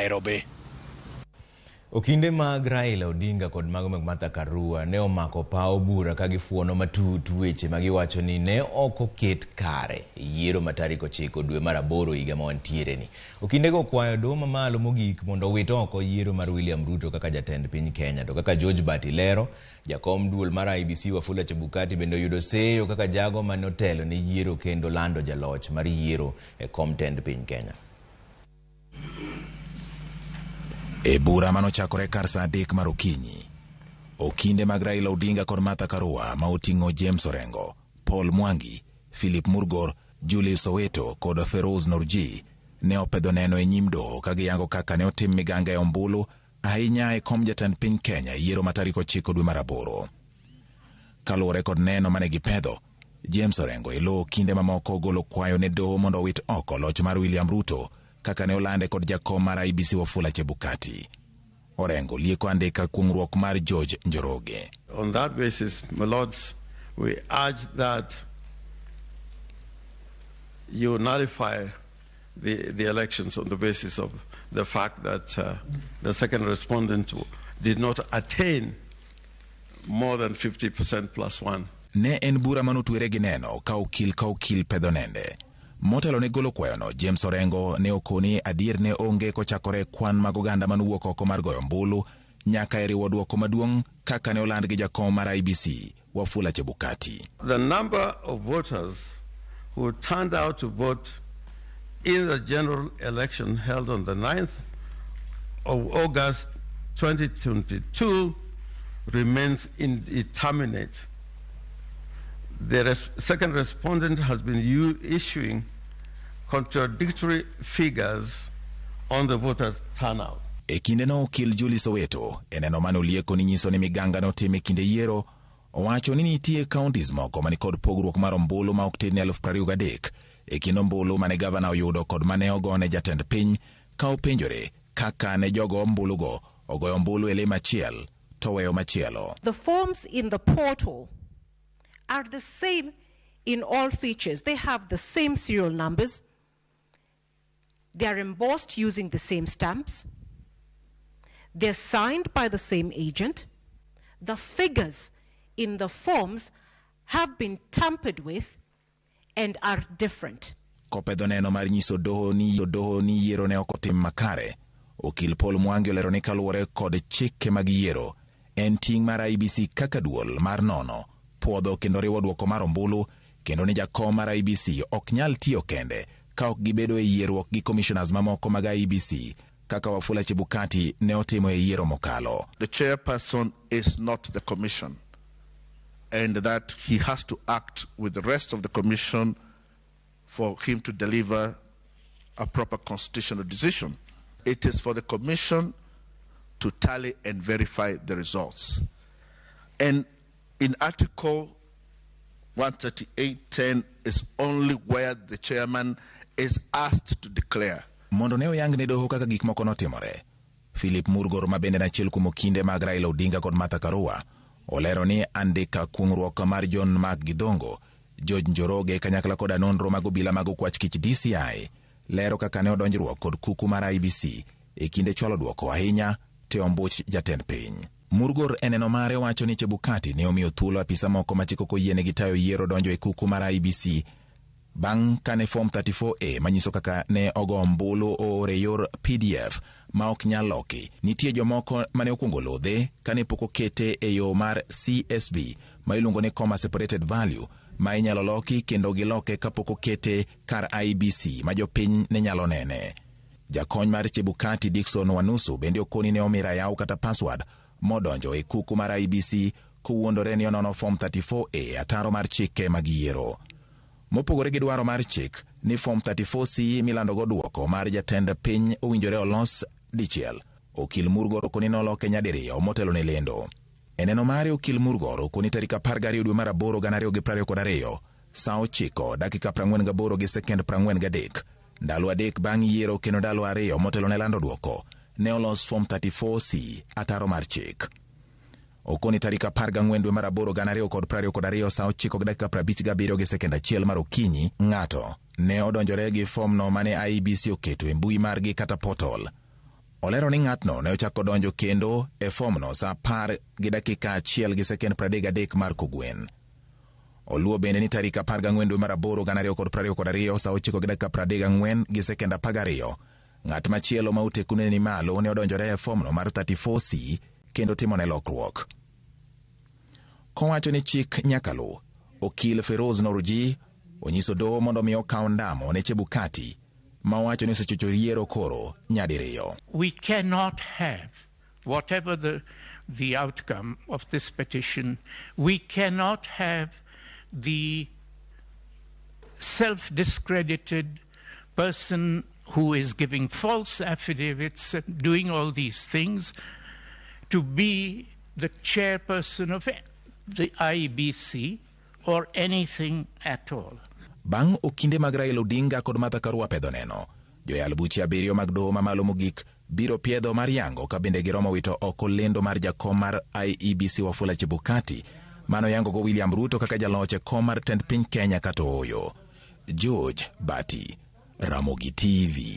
Nairobi. Okinde mag Raila Odinga kod mago mag Martha Karua ne omako paw bura ka gifuono matut weche ma giwacho ni ne ok oket kare e yiero ma tarik 9 dwe mar 8 higa ma wantiere ni. Okindego okwayo doho mamalo mogik mondo owit oko yiero mar William Ruto kaka jatend piny Kenya. To kaka George Bati lero, jakom duol mar IEBC Wafula Chebukati bende oyudo seyo kaka jago mane otelo ne yiero kendo lando jaloch mar yiero e kom tend piny Kenya. E bura manochakore kar saa 3 mar okinyi, okinde mag Raila Odinga kod Martha Karua ma oting'o James Orengo, Paul Mwangi, Philip Murgor, Julius Soweto kod Feroz Norji ne opedho neno e nyim doho ka giyango kaka ne otim miganga e ombulu ahinya e kom jatend piny Kenya e yiero ma tarik 9 dwe mar 8. Kaluwore kod neno mane gipedho, James Orengo e lo okinde mamoko ogolo kwayo ne doho mondo owit oko loch mar William Ruto kaka ne olande kod jakom mar IEBC Wafula Chebukati. Orengo lieko andika kuong'ruok mar George Njoroge. On that basis, my lords, we urge that you nullify the elections on the basis of the fact that the second respondent did not attain more than 50% plus one. Ne en bura manotwere gi neno ka okil ka okil pedho nende. Motelo ne golo kwayono, James Orengo ne okoni adier ne onge kochakore kwan mag oganda manowuok oko mar goyo ombulu nyaka e riwo duoko maduong' kaka ne oland gi jakom mar IEBC Wafula Chebukati. The number of voters who turned out to vote in the general election held on the 9th of August 2022 remains indeterminate. The second respondent has been issuing contradictory figures on the voter turnout. E kindeno okil Julie Soweto e neno mane olieko ni nyiso ni miganga notim e kinde yiero, owacho ni nitie counties moko mani kod pogruok mar ombulu ma ok tin ne 23,000 e kind ombulu mane gavana oyudo kod mane ogone jatend piny, ka openjore kaka ne jogo ombulugo ogoyo ombulu e lem achiel to weyo machielo. The forms in the portal are the same in all features. They have the same serial numbers. They are embossed using the same stamps. They're signed by the same agent. The figures in the forms have been tampered with and are different. Kopedho neno mar nyiso doho ni yiero ne ok otim makare, okil Paul Mwangi olero ni kaluwore kod chike mag yiero, en ting' mar IEBC kaka duol mar nono, puodho kendo riwo duoko mar ombulu, kendo ni jakom mar IEBC ok nyal tiyo kende ka ok gibedo e yierruok gi commissioners mamoko mag IEBC kaka Wafula Chebukati ne otimo e yiero mokalo. The chairperson is not the commission, and that he has to act with the rest of the commission for him to deliver a proper constitutional decision. It is for the commission to tally and verify the results. And in Article 138.10 is only where the chairman is asked to declare. Mondo ne oyang ne doho kaka gik moko notimore, Philip Murgor ma bende en achiel kuom okinde mag Raila Odinga kod Martha Karua olero ni andika kuong'ruok mar John Mark Githongo, George Njoroge kanyakla koda nonro mag obila mag okwach kich DCI lero kaka ne odonjruok kod kuku mar IEBC e kinde chwalo duoko ahinya te ombuch jatend piny. Murgor e neno mare wacho ni Chebukati ne omiyo thuolo apisa moko ma chik ok oyienegi tayo yiero donjo e kuku mar IEBC bang' kane form 34A manyiso kaka ne ogo ombulu oor e yor PDF ma ok nyal loki. Nitie jomoko mane okwongo lodhe kane pok okete e yo mar CSV ma iluongo ni comma separated value ma inyalo loki kendo giloke kapok okete kar IEBC ma jopiny ne nyalo nene. Jakony mar Chebukati Dickson Wanusu bende okoni ne omi rayaw kata password modonjo e kuku mar IEBC kowuondore ni onono form 34A ataro mar chike mag yiero. Mopogore gi dwaro mar chik ni form 34C milandogo duoko mar jatend piny owinjore olos dichiel, okil Murgor okoni noloke nyadiriyo motelo ne lendo. E neno mare okil Murgor okoni tarik 12 dwe mar 8 2022 saa 9 dakika 48 gi sekend 43 ndalo 3 bang' yiero kendo ndalo 2 motelo ne lando duoko ne olos form 34C ataro mar chik. Okoni tarik 14 dwe mar 8 2022 saa 9 gi dakika 57 gi sekend 1 mar okinyi ng'ato ne odonjore gi fomno mane IEBC oketo e mbui margi kata portal. Olero ni ng'atno ne ochako donjo kendo e fomno sa 10:01 gi sekend 33 mar kogwen. Oluwo bende ni tarik 14 dwe mar aboro 2022 sa 9:34 gi sekend 12 ng'at machielo ma otekune ni malo ne odonjore e fomno mar 34C kendo timone lokruok. Kowacho ni chik nyaka luw, okil Feroz Norji onyiso doho mondo mi okaw ndamo ne Chebukati ma owacho ni osechocho yiero koro nyadiriyo. We cannot have, whatever the outcome of this petition, we cannot have the self discredited person who is giving false affidavits and doing all these things to be the chairperson of the IEBC or anything at all. Bang' okinde mag Raila Odinga kod Martha Karua pedho neno, joyal buche abiriyo mag doho mamalo mogik biro piedho mar yango ka bende giromo wito oko lendo mar jakom mar IEBC Wafula Chebukati mano yango go William Ruto kaka jaloch e kom mar tend piny Kenya kata ooyo. George Bati, Ramogi TV.